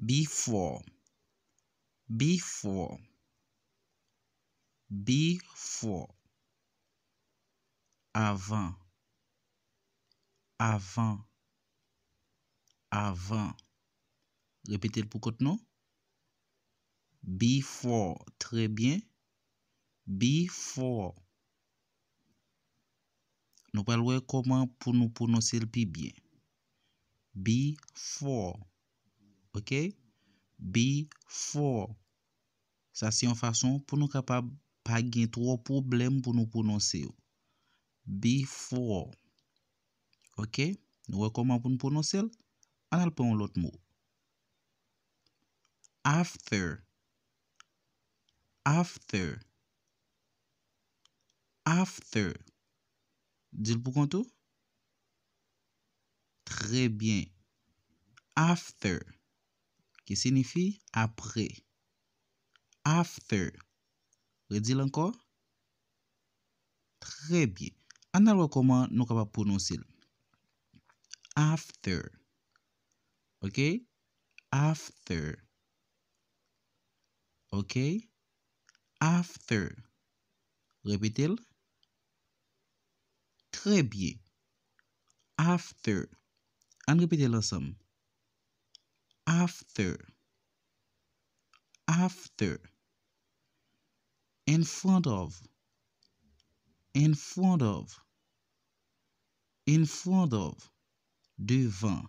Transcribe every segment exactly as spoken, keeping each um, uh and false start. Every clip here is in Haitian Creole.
Before. Before. Before. Avan. Avan. Avan. Repete l pou kont nou. Before. Trè byen. Before. Nou pral wè kòman pou nou pwononse l pi byen. Before. Ok? Before. Sa se yon fason pou nou kapab pa gen twò pwoblèm pou nou pwononse yo. Before. Ok? Nou wè kòman pou nou pwononse l? Ann al pran yon lòt mo. After. After. After. Di l pou kont ou. Trè byen. After. Ki siyifi apre. After. Redi l ankò. Trè byen. Ann al wè kòman nou kapab pwononse l. After. Ok? After. Ok? After. Repete l. Trè byen. After. Ann repete l ansanm. After. After. In front of. In front of. In front of. Devan.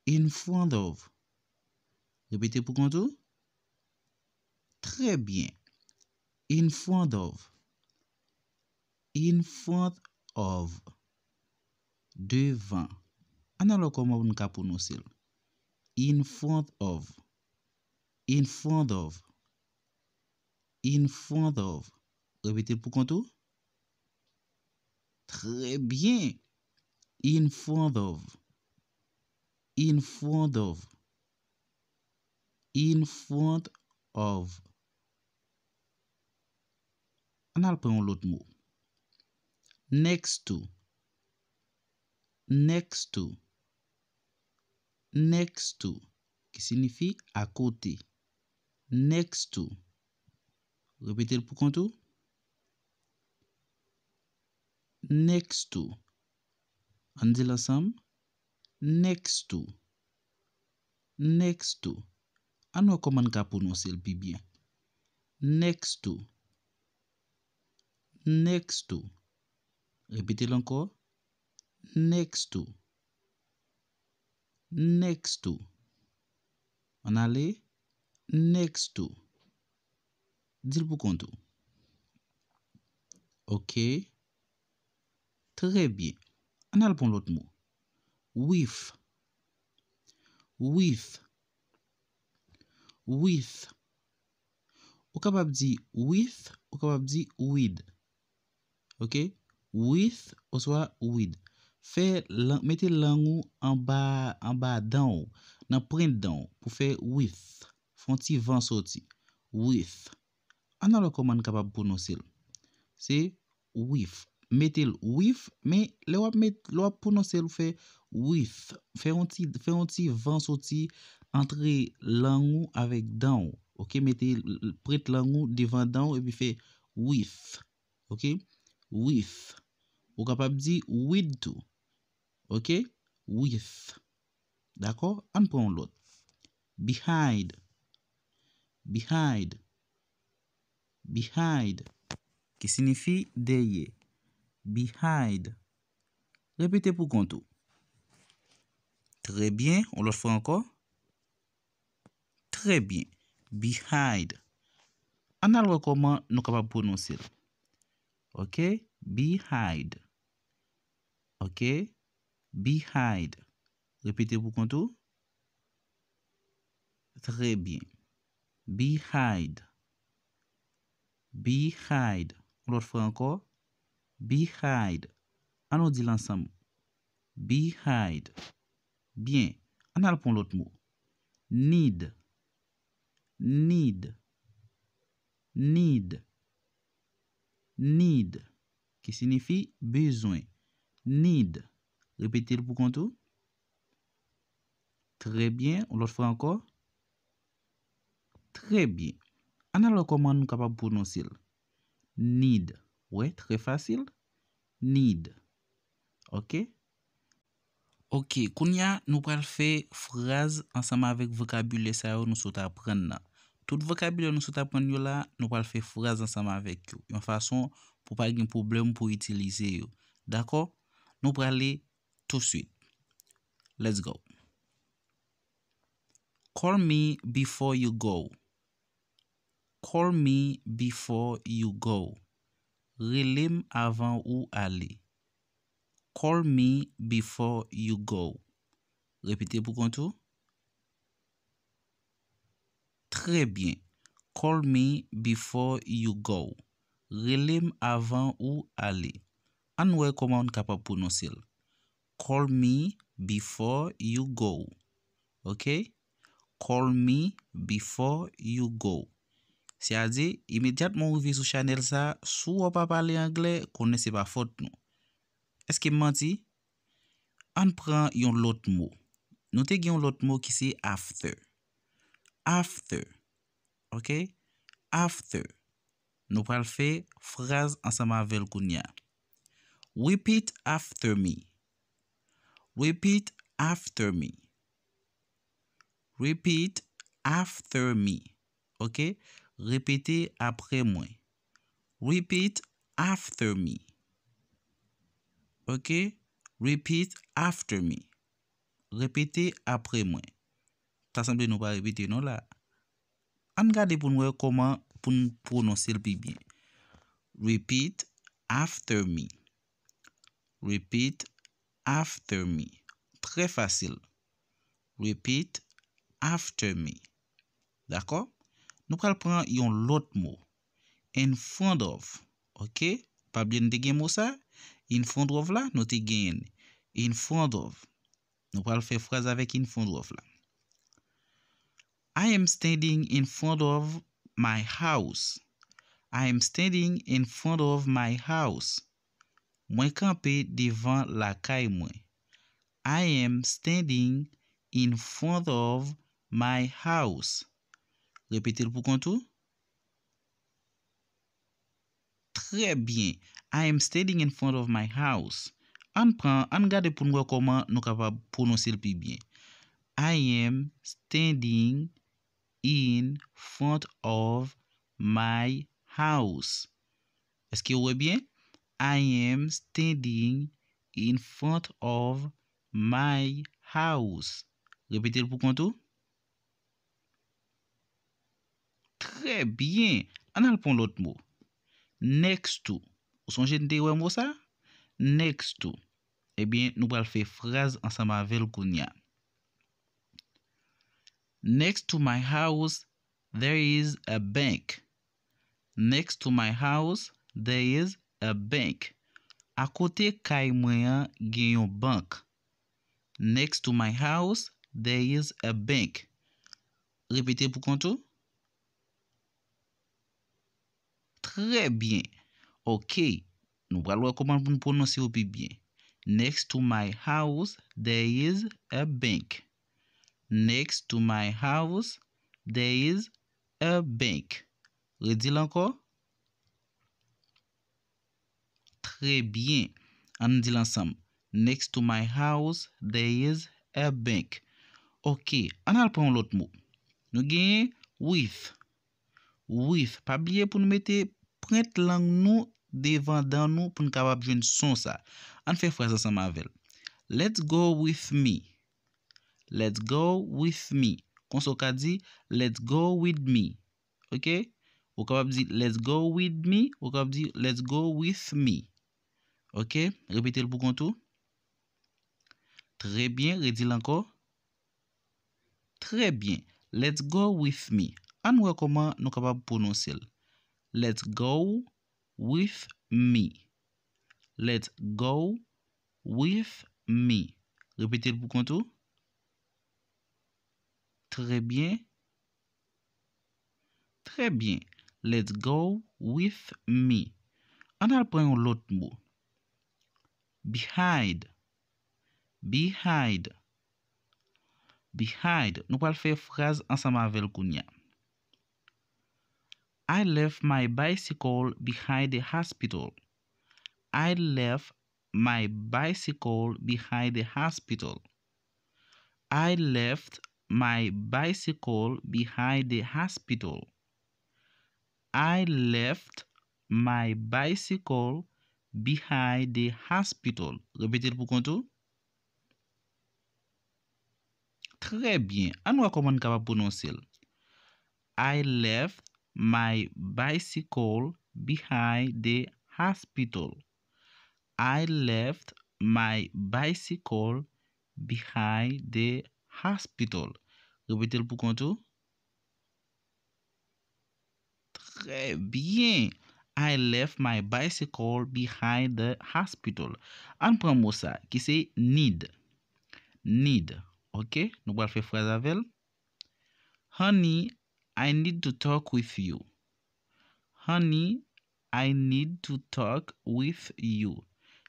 In front of. Repete pou kont ou. Trè byen. In front of. In front of. Devan. Ann al wè kòman pou nou ka pwononse l. In front of. In front of. In front of. Repete l pou kont ou. Trè byen. In front of. In front of. In front of. Ann al pran yon lòt mo. Next to. Next to. Next to. Ki siyifi akote. Next to. Repete l pou kont ou. Next to. Ann di l ansanm. Next to. Next to. Ann wè kòman n ka pwononse l pi byen. Next to. Next to. Repete l ankò. Next to. Next to. Ann ale. Next to. Di l pou kont ou. Ok. Trè byen. Ann al pran lòt mo. With. With. With. Ou kapab di with, ou kapab di with. Ok? With oswa with. Fè lang, mete lang ou anba, anba dan w, nan pwent dan w, pou fè with. Fè yon ti van soti. With. Ann al wè kòman n kapab pwononse l. Se with. Mete l with, men lè w ap met, lè w ap pwononse l, ou fè with. Fè yon ti, fè yon ti van soti antre lang ou avèk dan w. Ok, mete l, l, pwent lang ou devan dan w epi fè with. Ok? With. Ou kapab di with tou. Ok? With. Dakò? Ann pran yon lòt. Behind. Behind. Behind. Ki siyifi dèyè. Behind. Repete pou kont ou. Trè byen. Yon lòt fwa ankò. Trè byen. Behind. Ann al wè kòman nou kapab pwononse l. Ok? Behind. Ok? Behind. Repete pou kont ou. Trè byen. Behind. Behind. Yon lòt fwa ankò. Behind. Ann nou di l ansanm. Behind. Byen. Ann al pran lòt mo. Need. Need. Need. Need. Ki siyifi bezwen. Need. Repete l pou kont ou. Trè byen. Yon lòt fwa ankò. Trè byen. Ann al wè kòman nou kapab pwononse l. Need. Wè, trè fasil. Need. Ok? Ok, kounye a, nou pral fè fraz ansanm avèk vokabilè sa yo nou sot aprann nan. Tout vokabilè nou sot aprann yo la, nou pral fè fraz ansanm avèk yo, yon fason pou pa gen pwoblèm pou itilize yo. Dakò? Nou prale touswit. Let's go. Call me before you go. Call me before you go. Rele m avan ou ale. Call me before you go. Repete pou kont ou. Trè byen. Call me before you go. Rele m avan ou ale. Ann wè kòman n kapab pwononse l. Call me before you go. Ok? Call me before you go. Sètadi, imedyatman w rive sou chanèl sa, si w pa pale anglè, konnen se pa fòt nou. Èske m manti? Ann pran yon lòt mo. Nou te gen yon lòt mo ki se after. After. Ok? After. Nou pral fè fraz ansanm avè l kounye a. Repeat after me. Repeat after me. Repeat after me. Ok? Repete apre mwen. Repeat after me. Ok? Repeat after me. Repete apre mwen. Ta sanble nou pa repete non la. Ann gade pou n wè kòman pou n pwononse l pi byen. Repeat after me. Repeat after me. Trè fasil. Repeat after me. Dakò? Nou pral pran yon lòt mo. In front of. Ok? Pa bliye n te gen mo sa? In front of la, nou te genyen l. In front of. Nou pral fè fraz avèk in front of la. I am standing in front of my house. I am standing in front of my house. Mwen kanpe devan lakay mwen. I am standing in front of my house. Repete l pou kont ou. Trè byen. I am standing in front of my house. Ann pran, ann gade pou n wè kòman nou kapab pwononse l pi byen. I am standing in front of my house. Èske w wè byen? I am standing in front of my house. Repete l pou kont ou. Trè byen. Ann al pran lòt mo. Next to. Ou sonje n te wè mo sa? Next to. Ebyen, nou pral fè fraz ansanm avè l kounye a. Next to my house, there is a bank. Next to my house, there is a bank. Akote kay mwen an, gen yon bank. Next to my house, there is a bank. Repete pou kont ou. Trè byen. Ok. Nou pral wè kòman pou n pwononse yo pi byen. Next to my house, there is a bank. Next to my house, there is a bank. Redi l ankò. Trè byen. Ann di l ansanm. Next to my house, there is a bank. Ok, ann al pran yon lòt mo. Nou genyen with. With. Pa bliye pou n mete pwent lang nou devan dan nou pou n kapab jwenn son sa. Ann fè fraz ansanm avè l. Let's go with me. Let's go with me. Konsa w ka di, let's go with me. Ok? Ou kapab di, let's go with me. Ou kapab di, let's go with me. Ok? Repete l pou kont ou. Trè byen, redi l ankò. Trè byen. Let's go with me. Ann wè kòman nou kapab pwononse l. Let's go with me. Let's go with me. Repete l pou kont ou. Trè byen. Trè byen. Let's go with me. Ann al pran yon lòt mo. Behind. Behind. Behind. Nou pral fè fraz ansanm avè l kounye a. I left my bicycle behind the hospital. I left my bicycle behind the hospital. I left my bicycle behind the hospital. I left my bicycle behind the hospital. Repete l pou kont ou. Trè byen. Ann wè kòman n kapab pwononse l. I left my bicycle behind the hospital. I left my bicycle behind the hospital. Repete l pou kont ou. Trè byen. I left my bicycle behind the hospital. Ann pran mo sa ki se need. Need. Ok? Nou pral fè fraz avè l. Honey, I need to talk with you. Honey, I need to talk with you.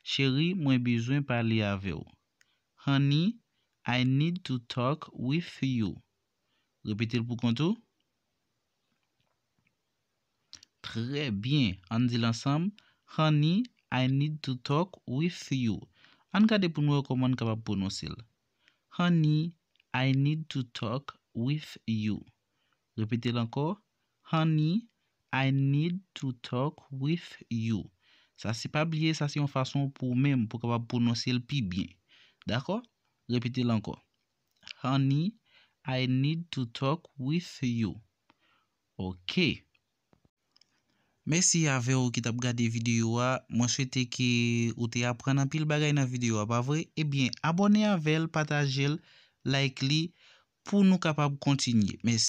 Cheri, mwen bezwen pale avè w. Honey, I need to talk with you. Repete l pou kont ou. Trè byen. Ann di l ansanm. Honey, I need to talk with you. Ann gade pou n wè kòman n kapab pwononse l. Honey, I need to talk with you. Repete l ankò. Honey, I need to talk with you. Sa se pa bliye, sa se yon fason pou ou menm pou w kapab pwononse l pi byen. Dakò? Repete l ankò. Honey, I need to talk with you. Ok. Mèsi avè w ki t ap gade videyo a. Mwen swete ke ou te aprann anpil bagay nan videyo a, pa vre? Ebyen, abòne avè l, pataje l, like li pou nou kapab kontinye. Mèsi.